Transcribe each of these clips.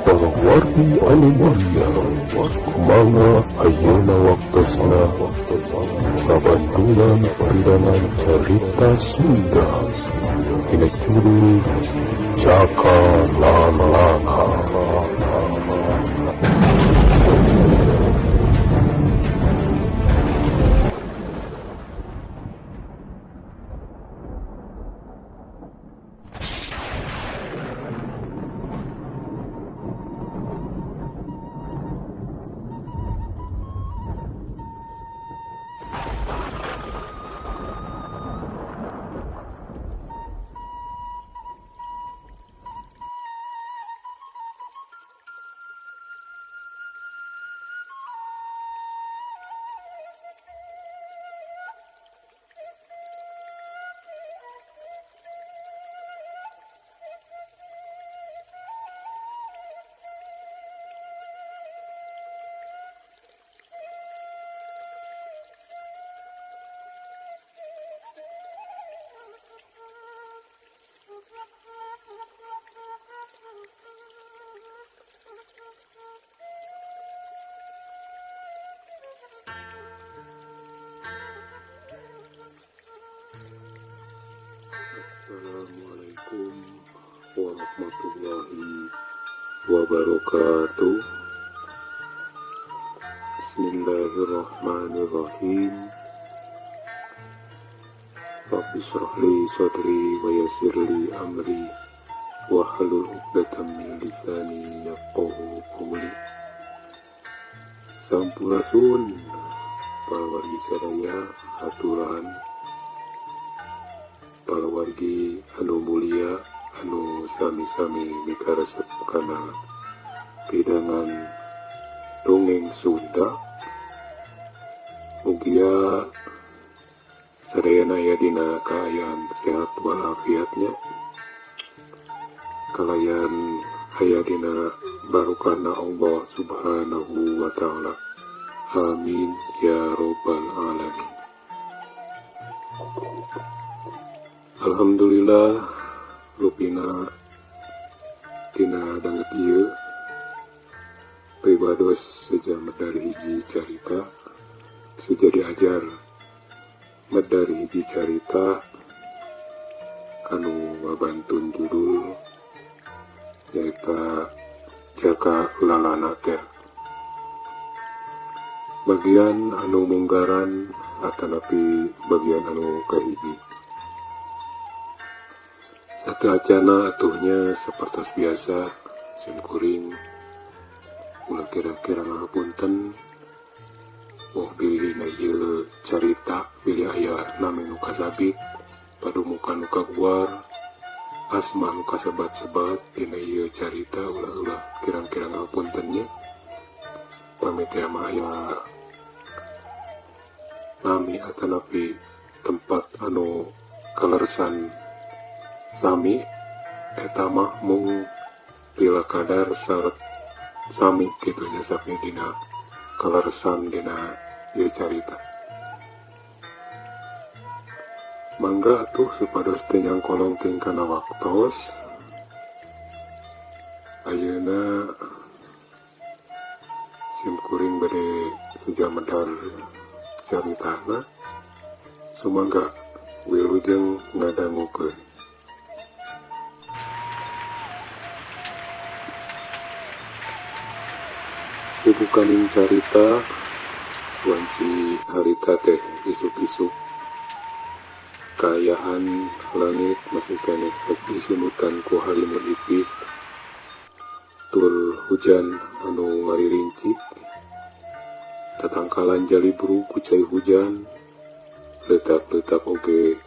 Para wargi anu mulia, mangga ayeuna waktosna kabantunan pidangan carita Sunda dina judul Jaka Lalana. Assalamualaikum warahmatullahi wabarakatuh. Bismillahirrahmanirrahim. Rabbi shrah li sadri wa yassir li amri wahlul 'uqdatam min lisani yafqahu qawli. Sampurasun para wargi sadaya, aturan para wargi anu mulia anu sami-sami mikaresep kana pidangan dongeng Sunda. Mugia sadayana aya dina kaayaan sehat walafiatnya, kalayan aya dina barokahna Allah Subhanahu wa ta'ala. Amin ya robbal alamin. Alhamdulillah rupina tina danget ieu pribados seja medar hiji carita, seja diajar medar hiji carita anu ngabantun judul nyaeta Jaka Lalana teh. Bagian anu munggaran atanapi bagian anu kahiji. Satu acana atuhnya seperti biasa sim kuring ulah kira-kira ngapunten oh bilih na ieu carita bilih aya nami nu kasabit padumuka nu kaguar asma nu kasebat-sebat dina ieu carita ulah-ulah kirang-kirang ngapunten nya. Pamit ya mah aya nami atanapi tempat anu kaleresan sami eta mah mung lila kadar syarat sami kitu nya sami dina kaleresan dina ieu carita. Mangga atuh supados teu nyangkolong ting kana waktos. Ayeuna sim kuring bade seja medar caritana, sumangga wilujeng ngadangukeun. Dibukaning carita wanci harita teh isuk-isuk kaayaan langit masih keneh diselimutan ku halimun ipis tur hujan anu ngaririncik tatangkalan jalibru ku cai hujan letak-letak oge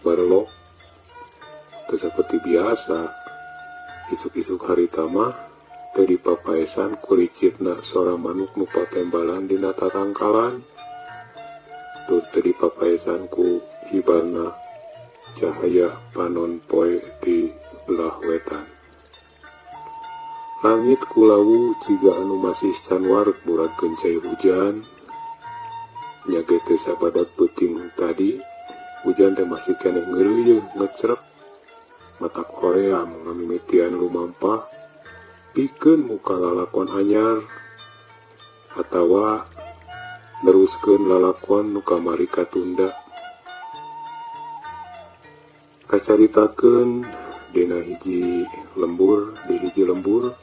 barelok. Teu saperti biasa isuk-isuk harita mah teu dipapaesan ku ricitna sora manuk nu patembalan dina tatangkalan tur teu dipapaesan ku hibarna cahaya panon poe di belah wetan. Langit kulawu jiga anu masih can wareg muragkeun cai hujan. Nya ge teu sabadak peuting tadi hujan teh masih keneh ngeureuyeuh ngecrep. Mata Korea ngamimitian lumampah Pikeun muka lalakon anyar atawa neruskeun lalakon nu kamari katunda. Kacaritakeun dina hiji lembur di hiji lembur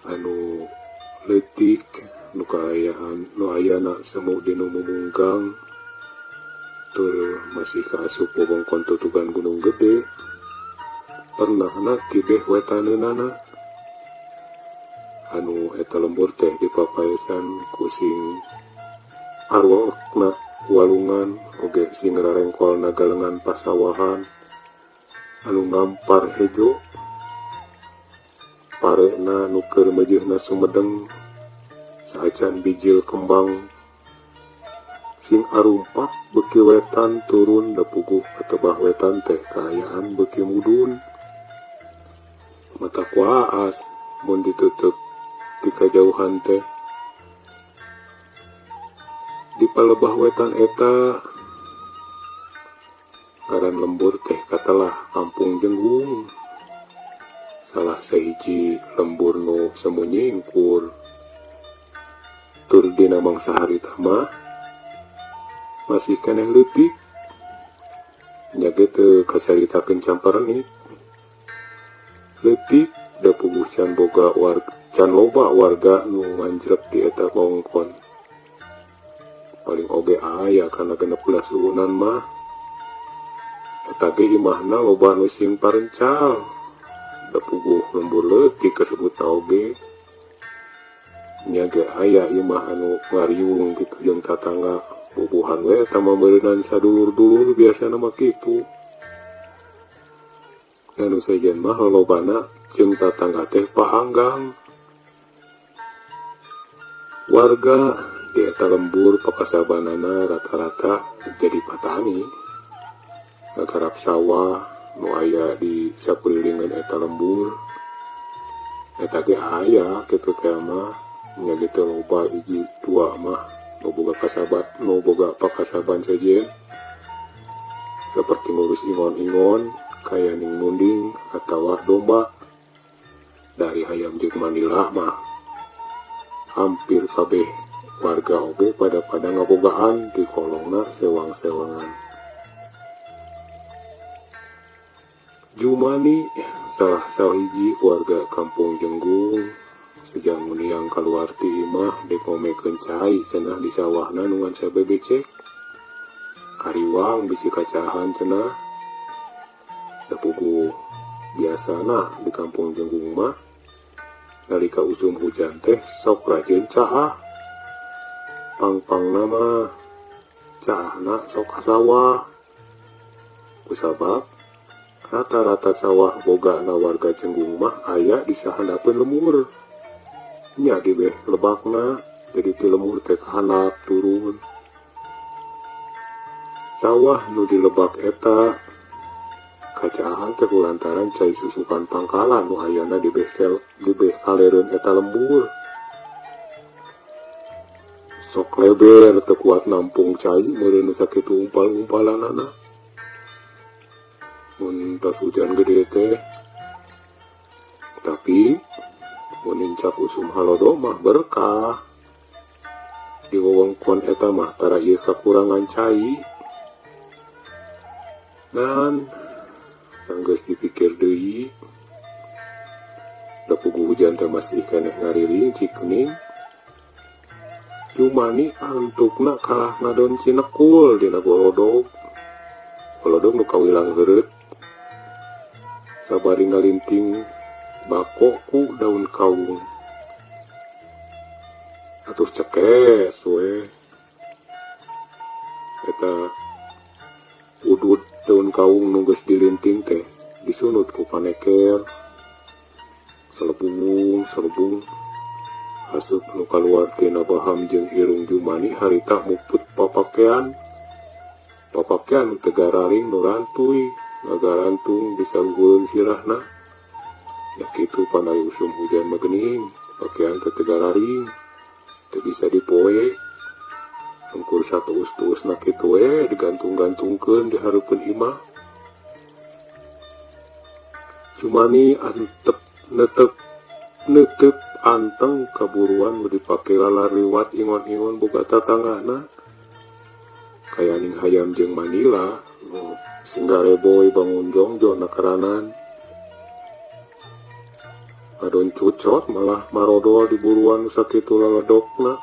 anu leutik nu kaayaan nu ayana semu dinu mumunggang tur masih kaasup wewengkon tutugan Gunung Gede pernahna kibeh wetaneunana anu eta lembur teh dipapaesan ku sing arwokna walungan oge sing rarengkolna galengan pasawahan anu ngampar hejo parena nu keur meujeuhna sumedeng saacan bijil kembang sing arumpak beuki wetan turun da puguh katebah wetan teh kaayaan beuki mudun mata kuaas mun ditutup di kajauhan teh. Di palebah wetan eta ngaran lembur teh katelah Kampung Jenggung, salah sahiji lembur nu semu nyingkur. Tur dina mangsa harita mah masih keneh leutik nya ge teu kacaritakeun camparengit. Leutik da puguh can boga warga, can loba warga nu nganjrek di eta wewengkon. Paling oge aya kana 16 uhunan mah. Eta ge imahna loba nu sing parencal. Da puguh lembur leutik kasebutna oge. Nya ge aya imah anu ngariung kitu jeung tatangga. Bubuhan we eta mah meureunan sadulur-dulur biasana mah kitu. Anu sejen mah lolobana jeung tatangga teh pahanggang. Warga di eta lembur pakasabanana rata-rata jadi patani. Ngagarap sawah nu aya di sakulilingan eta lembur. Eta ge aya kitu teh mah nya ge teu loba hiji dua mah nu boga kasabat, nu boga pakasaban sejen. Seperti ngurus ingon-ingon, kaya ning munding atawa domba. Dari hayam jeung manila mah hampir kabeh warga oge pada ngabogaan di kolongna sewang-sewangan. Jumani salah sahiji warga Kampung Jenggung sejang muniang kaluar ti imah dikomekeun cai cenah di sawahna nu ngan sabebecek. Kariwang bisi kacahan cenah. Da puguh biasana di Kampung Jenggung mah nalika usum hujan teh sok rajin caah. Pangpangna mah caahna sok ka sawah. Kusabab rata-rata sawah bogana warga Jenggung mah aya di sahandapeun lemur. Nya dibeh lebakna jadi ti lemur teh kahandap turun. Sawah nu dilebak eta kacaahan teh kulantaran cai susukan pangkalan nu ayana dibeh kalereun eta lembur. Sok leber teu kuat nampung cai meureun nu sakitu umpal-umpalanana. Mun tos hujan gede teh, tapi mun nincak usum halodo mah berkah. Di wewengkon eta mah tara ieu kakurangan cai. Dan sanggeus dipikir deui, da puguh hujan teh masih keneh ngariring cikening. Jumani antukna kalah ngadon cinekul dina golodog. Golodog nu kawilang heureut. Sabari ngalinting bako ku daun kaung. Atuh cekes we. Eta udud daun kaung nu geus dilinting teh disunut ku paneker. Selebung selebung asup nu kaluar tina baham jeung irung Jumani harita muput papakean. Papakean teu gararing nu rantuy, ngagarantung bisa luhureun sirahna. Ya kitu panai usum hujan mah geuning, pakean teh teu gararing, teu bisa dipoe. Angkur satuus-tuusna kitu we digantung-gantungkeun di hareupeun imah. Jumani antep netep Neuteup anteng kaburuan nu dipake lalariwat ingon-ingon boga tatanggana. Kayaning hayam jeung Manila nu singgareboy bangun jongjon nakaranan. Adon cucot malah marodol di buruan sakitu laledokna.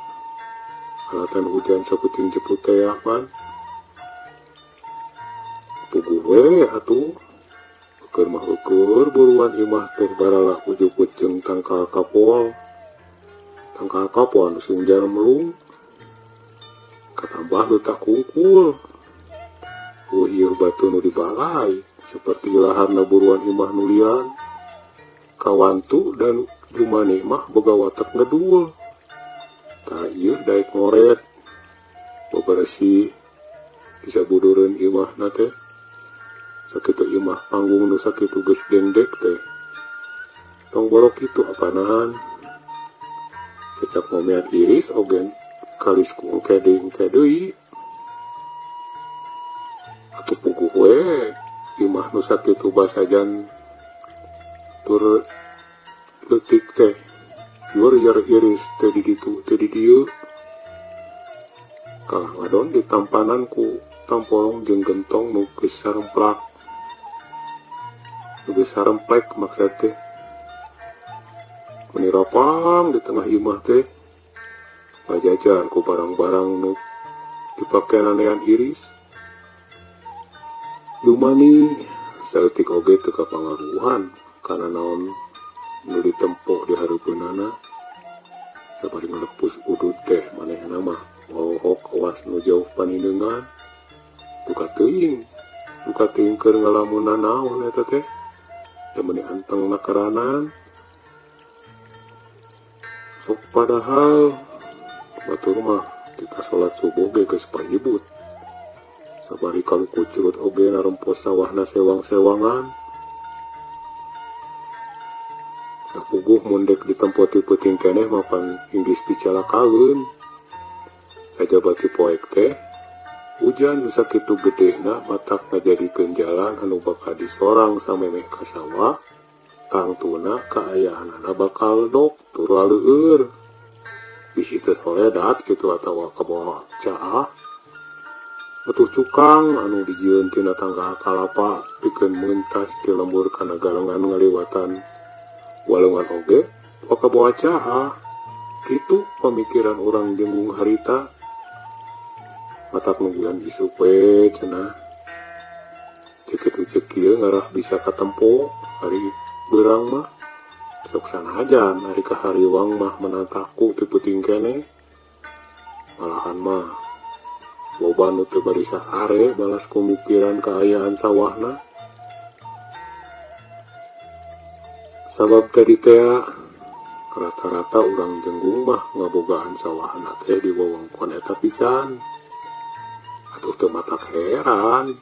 Alatan hujan sakuting jeput teh pan. Puguh we atuh. Keur mah ukur buruan imah teh baralah ujuput jeung tangkal kapol. Tangkal kapol anu sing jarmelung. Katambah letak kungkul. Oh ieu batu nu dibalai seperti laharna buruan imah nu lian. Kawantu dan Jumani mah boga watek ngedul. Tah ieu daek ngoret. Beberesih bisa budureun imahna teh. Sakitu imah panggung nu sakitu geus dendek teh. Tong borok kitu apanahan. Cecap ngomean iris ogen kalis ku engke deui. Atuh puguh we imah nu sakitu basajan tur leutik teh. Jur jar iris teh di ditu teh di dieu. Kalah ngadon ditampanan ku tampolong jeung gentong nu geus saremplak. Nu geus saremplek maksud teh. Meni rapang di tengah imah teh. Pajajan ku barang-barang nu dipake nanean iris. Lumani saeutik oge teu kapangaruhan kana naon nu ditempo di hareupeunana. Sabari ngalepus udud teh manehna mah wohok awas nu jauh panindeungan. Duka teuing keur ngalamunan naon eta teh. Da meuni anteng nakaranan. Sok padahal batur mah kita salat subuh ge geus panyibut. Sabari kalukucurut oge narempos sawahna sewang-sewangan. Sapuguh mun dek ditempo ti peuting keneh mapan inggris picalakaeun. Sajaba ti poek teh hujan nu sakitu gedehna matak ngajadikeun jalan anu bakal disorang samemeh ka sawah. Tangtuna kaayaanana bakal dok tur laleueur. Bisi teu soledat kitu atawa kabawa caah. Atuh cukang anu dijieun tina tangga kalapa pikeun meuntas ti lembur kana galengan ngaliwatan walungan oge kabawa caah. Kitu pamikiran urang Jenggung harita. Matak nungguan isuk we cenah. Cek kitu cek kieu ngarah bisa katempo hari beurang mah. Sok sanajan hari ka hariwang mah menantaku ti peuting keneh. Malahan mah loba nu teu barisa are balas kumikiran kaayaan sawahna. Sabab tadi teh rata-rata urang Jenggung mah ngabogaan sawahna teh di wewengkon eta pisan. Atuh teu matak heran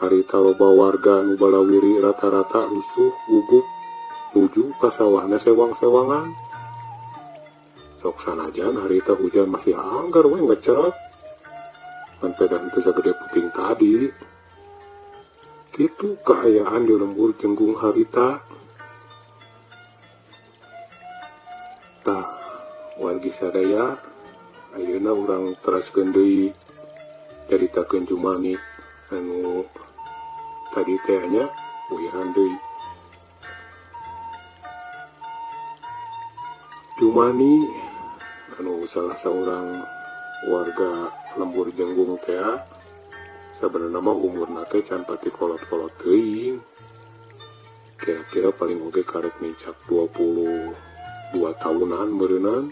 harita loba warga nu balawiri rata-rata rusuh gugup nuju ka sawahna sewang-sewangan. Sok sanajan harita hujan masih anggar we ngecrot. Ngan pedah teu sagede puting tadi. Kitu kaayaan di lembur Jenggung harita. Tah wargi sadaya ayeuna urang teraskeun deui caritakeun Jumani anu tadi teh nya uyahan deui. Jumani anu salah saurang warga lembur Jenggung teh sabenerna mah umurna teh can pati kolot-kolot teuing. Kira-kira paling oge karek nincak 22 tahunan meureunnan.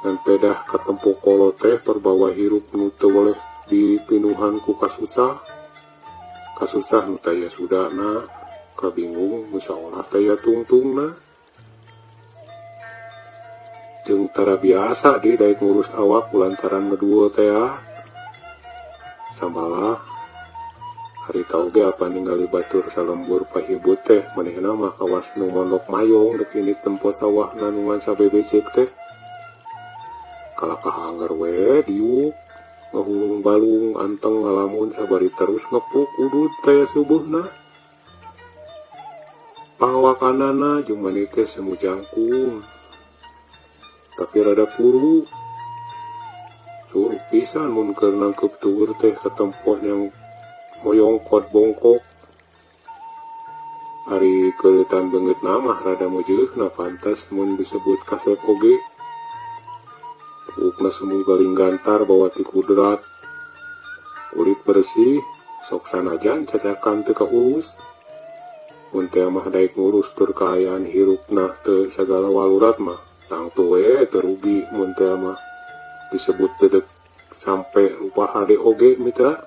Dan pedah katempo kolot teh perbawa hirup nu teu boleh dipinuhan ku kasusah. Kasusah nu taya sudana, kabingung nu saolah taya tungtungna. Jeung tara biasa di daek ngurus awak lantaran ngedua teh. Samalah harita oge apa ningali batur salembur pahibut teh manehna mah kawas nu mondok mayong dek ini tempo sawahna nu ngan sabebecek teh. Kalakah anggar we diuk ngahulung balung anteng ngalamun sabari terus ngepuk udud teh subuhna. Pangawakanana Jumani teh semu jangkung tapi rada kuru. Suruh pisan mun keur nangkeup tuur teh katempoh yang moyongkot bongkok. Ari keueutan beungeut mah rada mujeuhna pantes mun disebut kasep oge. Buukna semu garing gantar bawa ti kudrat. Kulit bersih, sok sanajan cacakan teu kaurus. Mun teh mah daek ngurus tur kaayaan hirupna teu sagala walurat mah tangtu we teu rugi mun teh mah disebut dedek sampai lupa hade oge mitra.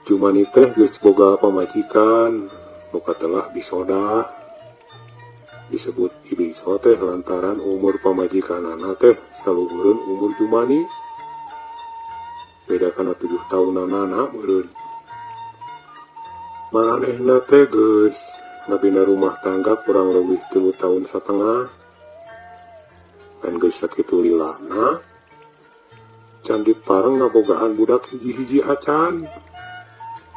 Jumani teh geus boga pamajikan, boga telah bisodah. Disebut ibiso teh lantaran umur pamajikanana teh saluhureun umur Jumani. Beda kana 7 taunanana meureun. Maranehna teh geus ngabina rumah tangga kurang leuwih 3 tahun satengah. Kan geus sakitu lilana can dipareng ngabogaan budak hiji-hiji acan.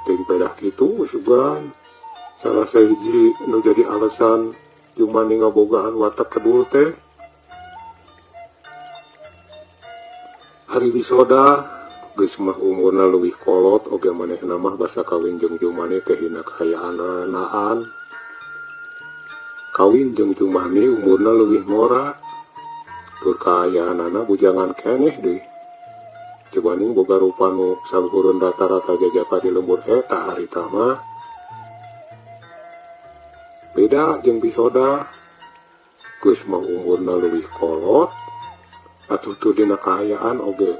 Teuing pedah kitu sugan salah sahiji nu jadi alasan Jumani ngabogaan watak kedul teh. Ari bisodah geus mah umurna leuwih kolot oge manehna mah basa kawin jeung Jumani teh hina kahayaananaan. Kawin jeung Jumani umurna leuwih ngora. Tur kaayaanana bujangan keneh deui. Cumaning boga rupa nu saluhureun rata-rata jajaka di lembur eta harita mah. Beda jeung bisodah. Geus mah umurna leuwih kolot atuh teu dina kaayaan oge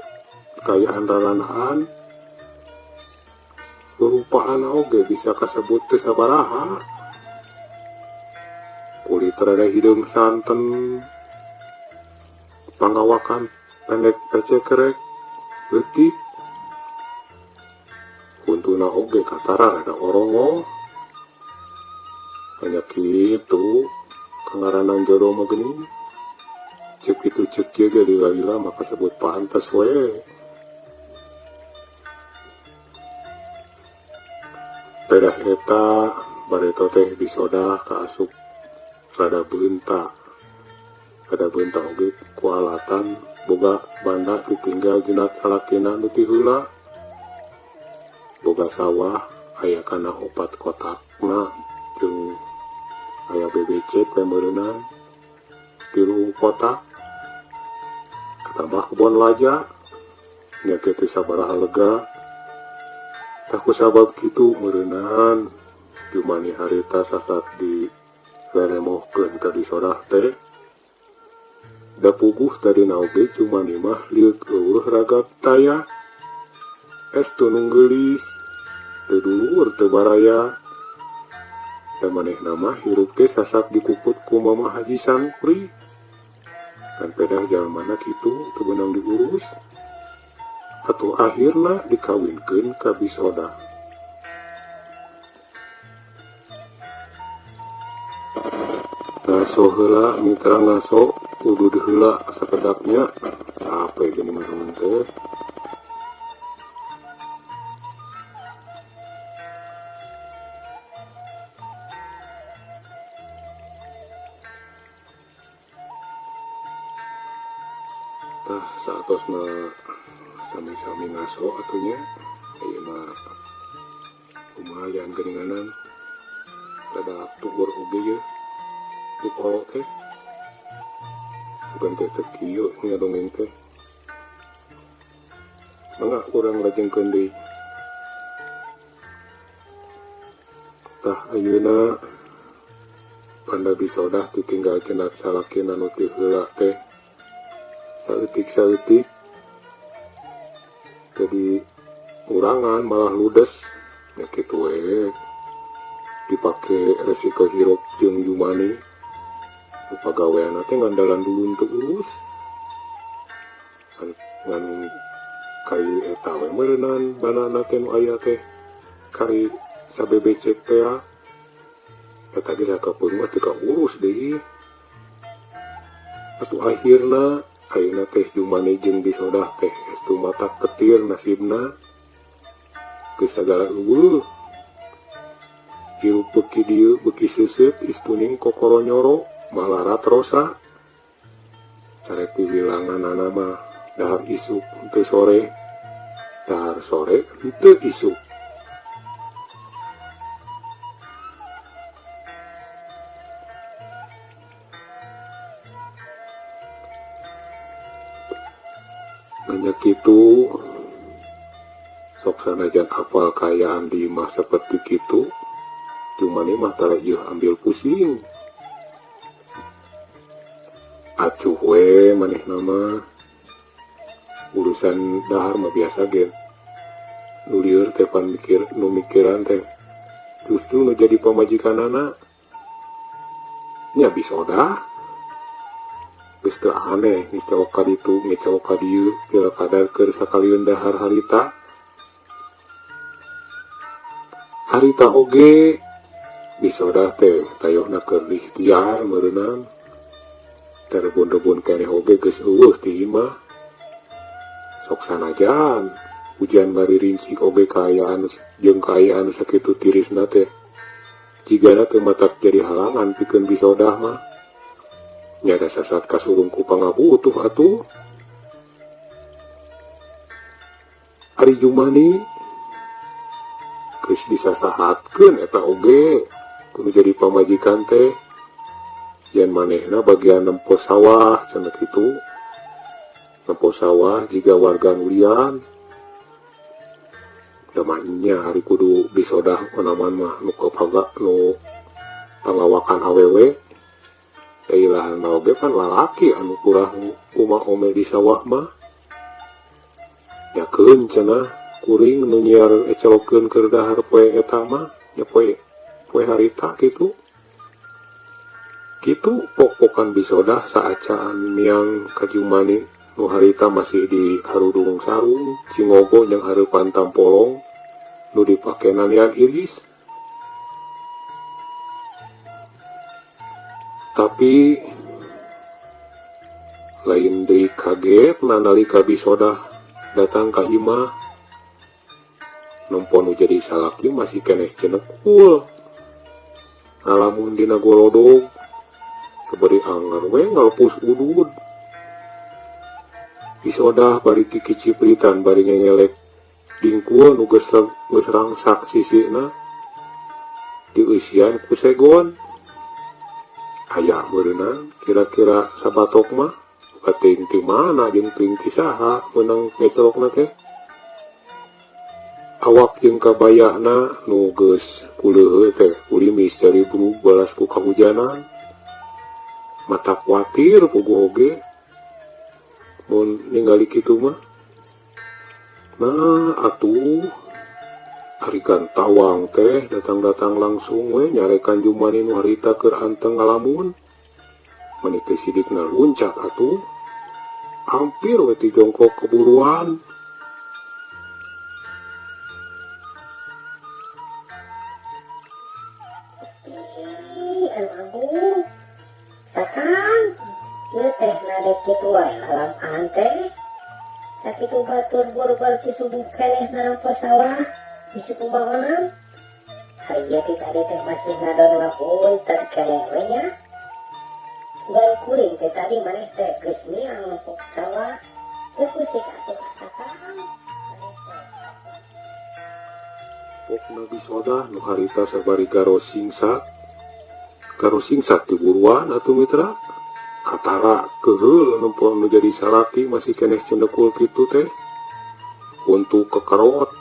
kaayaan ralanaan. Rupaan oge bisa kasebut teu sabaraha. Kulit rada hideung santen. Pangawakan pendek pecekrek leutik. Huntuna oge katara rada orongo. Banyak kitu kangaranan jodoh mah geuning. Ceuk kitu ceuk kieu ge lila-lila mah kasebut pantes we. Pedah eta bareto teh bisodah kaasup rada beunta. Rada beunta oge kualatan boga banda ditinggal jenat salakina nu ti heula. Boga sawah aya kana 4 kotakna jeung aya BBC teh meureunang 3 kotak. Katambah kebon laja nya ge teu sabaraha lega. Tah kusabab kitu meureunang Jumani harita sasat di leremohkeun ka bisodah teh. Da puguh tadi naoge Jumani mah lieuk eueuh ragap taya. Estu nu geulis, teu dulur teu baraya. Da manehna mah hirup teh sasat dikuput ku Mama Haji Sangkri. Kan pedah jalmana kitu teu beunang diurus. Atuh akhirna dikawinkeun ka bisodah. Ngaso heula mitra ngaso udud heula sakedapnya capek gini mah teh. Tah saatosna sami-sami ngaso atunya ieu mah lumayan geuninganan rada tuur oge ye di kolok teh. Bukan teh teu kieu ngadongeng teh. Mangga urang lajengkeun deui. Tah ayeuna banda bisodah ditinggal cenat salakina nu ti heula teh. Saeutik-saeutik jadi urangan malah ludes nya kitu we. Dipake resiko hirup jeung Jumani. Pagawean teh ngandalan dulu untuk urus. Ngan kai eta we meureunan banana teh nu aya teh kari sabebecek teh eta ge sakapeung mah teu kaurus deui. Atuh akhirna ayeuna teh Jumani jeung bisodah teh estu mata ketir nasibna geus sagala eueuh. Hirup beuki dieu beuki seuseut istuning kokoronyoro malarat rosa. Carek piwilanganana mah dahar isuk henteu sore, dahar sore henteu isuk. Nanya kitu sok sanajan apal kaayaan di imah saperti kitu, Jumani mah tara ieu ambil pusing. Acuh we manehna mah. Urusan dahar mah biasa ge. Nu lieur teh pan mikir, nu mikiran teh justru nu jadi pamajikanana. Nya bisodah. Geus teu aneh ngicawak ka ditu, ngicawak ka dieu, pira kadar keur sakalian dahar harita. Harita oge bisodah teh tayohna keur ikhtiar meureunang. Terebun-rebun keneh oge geus eueuh ti imah. Sok sanajan hujan bari rincik oge kaayaan jeung kaayaan sakitu tirisna teh. Jigana teu matak jadi halangan pikeun bisodah mah. Nya da sasat kasurung ku pangabutuh atuh. Ari Jumani geus disasahatkeun eta oge kudu jadi pamajikan teh. Yen manehna bagian nempo sawah cenah kitu. Nempo sawah jiga warga nulian. Da mah nya ari kudu bisodah onaman mah nu kapaga nu pangawakan awewe. Teilahan oge pan lalaki anu kurang kumaha ome di sawah mah. Yakeun cenah kuring nu nyiar ecelokeun keur dahar poe eta mah nya poe harita kitu. Kitu pok-pokan bisodah saacaan miang ka Jumani nu harita masih di harudung sarung cingogo jeung hareupan tampolong nu dipake nanian iris. Tapi lain deui kaget nalika bisodah datang ka imah nempo nu jadi salaki masih keneh cenekul. Ngalamun dina golodog sabari anger we ngalepus udud. Bisodah bari kikicipritan bari ngengelek dingkul nu geus rangsak sisina dieusian ku segon. Aya meureunang kira-kira sabatok mah teuing ti mana jeung teuing ti saha meunang ngecelokna teh. Awak jeung kabayana nu geus kuleuheuh teh kulimis jari buru balas ku kahujanan. Mata kuatir puguh oge mun ningali kitu mah. Nah atuh ari gantawang teh datang-datang langsung we nyarekan Jumani nu harita keur anteng ngalamun. Mani teh sidikna luncat atuh. Hampir we ti jongkok keburuan. Ih, sakang, ieu teh nadek kitu wae lalaan teh. Sakitu batur buru-buru ti subuh keneh narampo sawah. Isi pembangunan. Ieu ti tadi teh masih ngadon ngahunter keneh we nya. Dan kuring teh tadi maneh teh geus miang nempok sawah. Teu kusik atuh kasakang. Pokna bisodah nu harita sabari garosingsak. Garosingsak ti buruan atuh mitra. Katara keheul nempo nu jadi salaki masih keneh cendekul kitu teh. Huntu kekerot.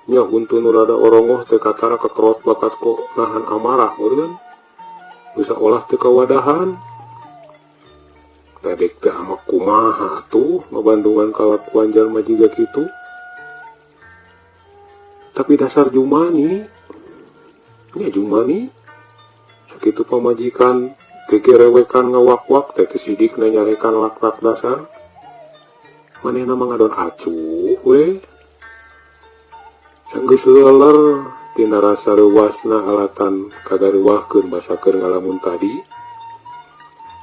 Nya huntu nu rada orongoh teh katara kekerot bakat kok nahan amarah meureun. Bisa olah teu kawadahan. Dadek teh amak kumaha atuh ngabandungan kalakuan jalma jiga kitu. Tapi dasar Jumani. Nya Jumani sakitu pamajikan gegerewekan ngawak-wak teh teu sidikna nyarekan lak-lak dasar. Manehna mah ngadon acuh we. Sanggeus leuler tina rasa reuasna alatan kagareuwahkeun basa keur ngalamun tadi.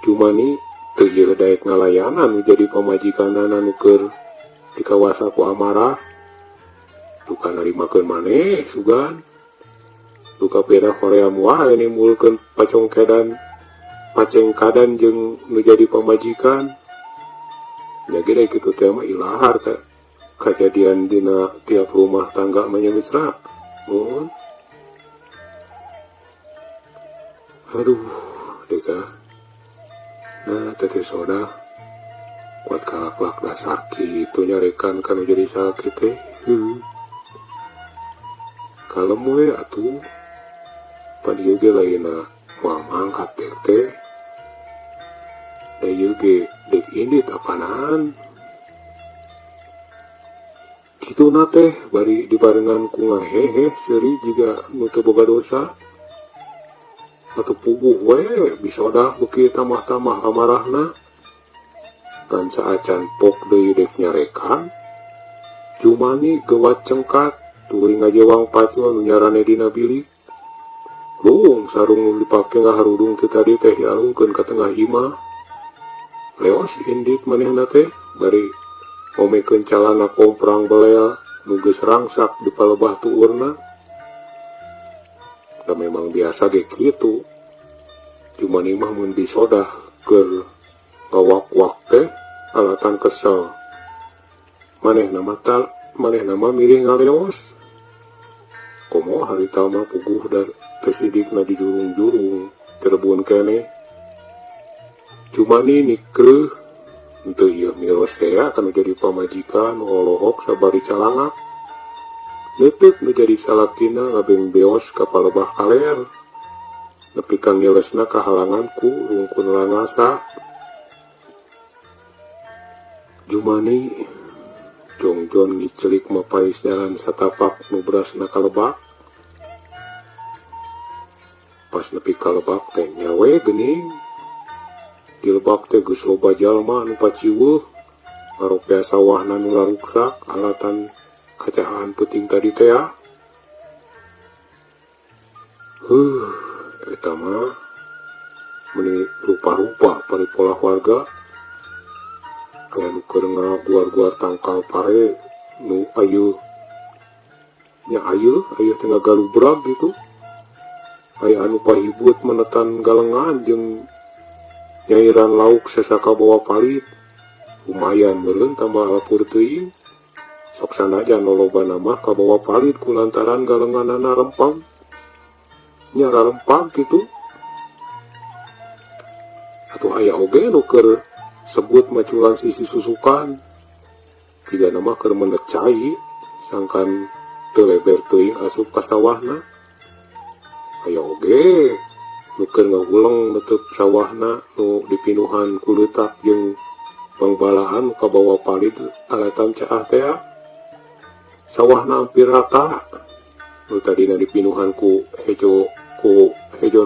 Jumani teu ieu daek ngalayanan nu jadi pamajikanana nu keur dikawasa ku amarah. Duka narimakeun maneh sugan. Duka pira Korea muah nimbulkeun pacongkedan pacengkadan jeung nu jadi pamajikan. Jadi deh kitu teh mah ilahar teh kejadian dina tiap rumah tangga mah nya mitra. Mun. Aduh, deka. Nah, teteh soda kuat kalaklak dah sakit tuh nyarekan kan jadi sakit teh. Kalem we atuh. Pan ieu ge lainna moal mangkat teh. Da ieu ge dek indit apanaan. Kituna teh bari dibarengan ku ngahehe seuri jiga nu teu boga dosa. Atuh puguh we bisodah beuki tambah-tambah amarahna. Kan saacan pok deui dek nyarekan. Jumani gewat cengkat tuluy ngajewang pacul nu nyarane dina bilik. Lung sarung nu dipake ngaharudung teh tadi teh dialungkeun ka tengah imah. Leos indit manehna teh bari ngomekeun calana komprang belea nu geus rangsak di palebah tuurna. Da memang biasa ge kitu. Jumani mah mun bisodah keur ngawak-wak teh alatan kesel. Manehna mah tal, manehna mah milih ngaleos. Komo harita mah puguh da teh sidikna dijurung-jurung terebun keneh. Jumani nikreuh henteu ieu miros teh kana jadi pamajikan olohok sabari calangak. Leuteuk nu jadi salakina ngabeng beos ka palebah kaler. Nepi ka ngelesna kahalangan ku rungkun langasa. Jumani jongjon ngicelik mapais jalan satapak nu berasna kalebak. Pas nepi kalebak teh nyawe geuning. Di lebak teh geus loba jalma nu paciweuh ngaropea sawahna nu laruksak alatan kacahaan peuting tadi teh ya. Eta mah meuni rupa-rupa paripolah warga. Aya nu keur ngaguar-guar tangkal pare nu ayeuh nya ayeuh ayeuh teh ngagalubrag gitu. Aya anu pahibut menetan galengan jeung nyairan lauk sesaka bawa palit. Lumayan meureun tambah lapur teuing. Sok sanajan lolobana mah kabawa palit ku lantaran galenganana rempang. Nya rarempang kitu. Atuh aya oge nu keur sebut maculan sisi susukan. Tigana mah keur mendet cai sangkan teu leber teuing asup ka sawahna. Aya oge nu keur ngaguleng metep sawahna nu dipinuhan ku leutak jeung pangbalaan kabawa palit alatan caah teh. Sawahna hampir rata. Nu tadina dipinuhan ku hejo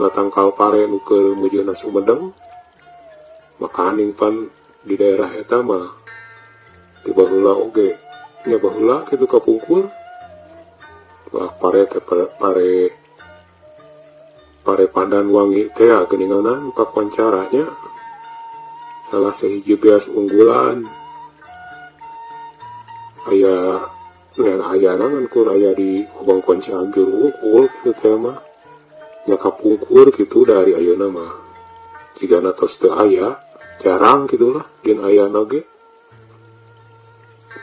na tangkal pare nu keur meujeuhna Sumedang. Makaning pan di daerah eta mah di baheula oge nya baheula kitu kapungkur. Wah pare teh pare pare pandan wangi teh geuninganan kakoncaranya. Salah sahiji beas unggulan. Aya ngan ayana ngan kur aya di wewengkon Cianjur unggul kitu teh mah. Nya kapungkur kitu dari ayeuna mah. Jigana tos teu aya, jarang kitulah gen ayana ge.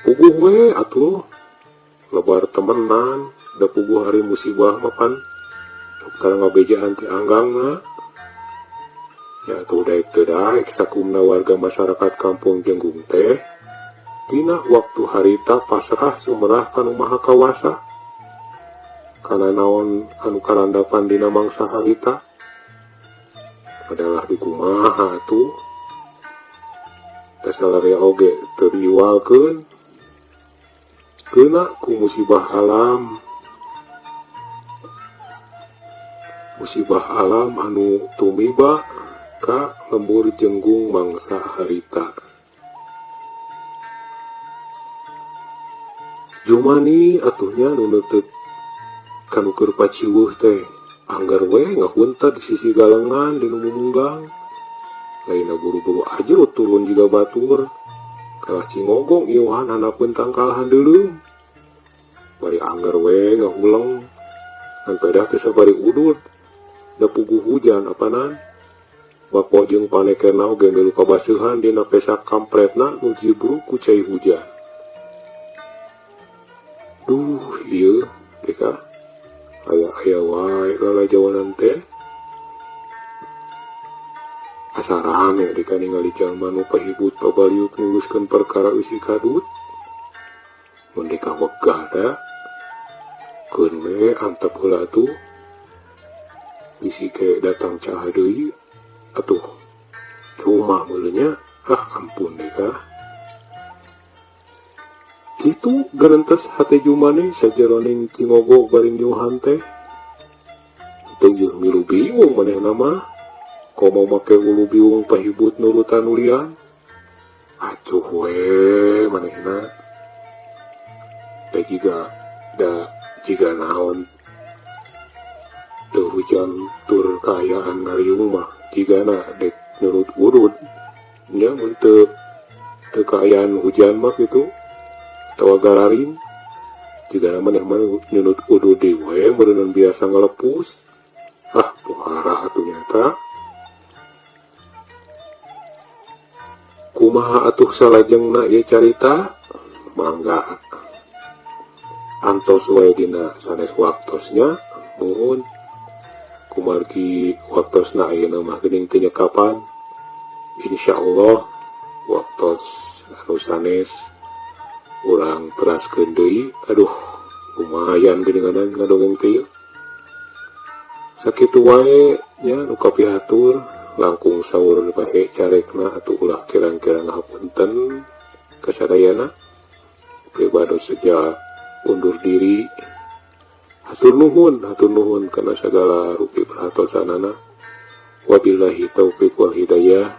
Puguh we atuh lebar temenan da puguh hari musibah mah pan sok ngabejaan ti anggangna. Ya atuh daek teu daek sakumna warga masyarakat kampung Jenggung teh dina waktu harita pasrah sumerah kanu Maha Kawasa. Kana naon anu karandapan dina mangsa harita adalah dikumaha atuh. Tasalarea oge teu diiwalkeun. Keuna ku musibah alam. Musibah alam anu tumiba ka lembur Jenggung mangsa harita. Jumani atuhnya nu neuteut kanu keur paciweuh teh anggar we ngahunta di sisi galengan di nu mumunggang. Lainna buru-buru aja turun jiga batur. Kalah cingogong iuhan handapeun tangkal handeuleum. Bari anggar we ngahuleng. Ngan pedah teh sabari udud. Da puguh hujan apanan. Bako jeung panekerna oge milu kabaseuhan dina pesak kampretna nu jibruk ku cai hujan. Duh, ieu teh ka aya-aya wae lalajawanan teh. Asa rame dika ningali jalma nu pahibut pabaliut nguruskeun perkara eusi kadut. Mun dika wegah da keun we antep heula atuh. Bisi ke datang caha deui atuh. Cuma meuleunya ah ampun dika. Kitu garentes hate Jumane sajeroning cingogo baring nyuhan teh. Teu jeung milu bingung manehna mah. Komo make ulu biung pahibut nurutan ulian. Acuh we manehna. Da jiga naon teu hujan tur kaayaan ngariung mah jigana dek nurut urut. Nya mun teu kaayaan hujan mah kitu atawa gararing jigana maneh mah nurut udud deui we meureunnan biasa ngalepus. Ah pohara atuh nyata. Kumaha atuh salajengna ieu carita? Mangga antos wae dina sanes waktosnya. Nuhun kumargi waktosna ayeuna mah geuning teu nyekapan. Insyaallah waktos anu sanes urang teraskeun deui. Aduh lumayan geuningan ngadongeng teh. Sakitu wae nya nu kapihatur. Langkung saur bae carekna atuh ulah kirang-kirang hapunten kasadayana. Pribadi seja undur diri. Hatur nuhun kana sagala rupi perhatosanana. Wabillahi taufik wal hidayah.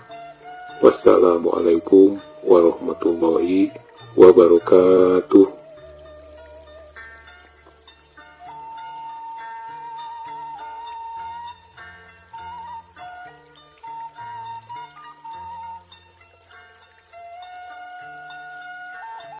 Wassalamualaikum warahmatullahi wabarakatuh.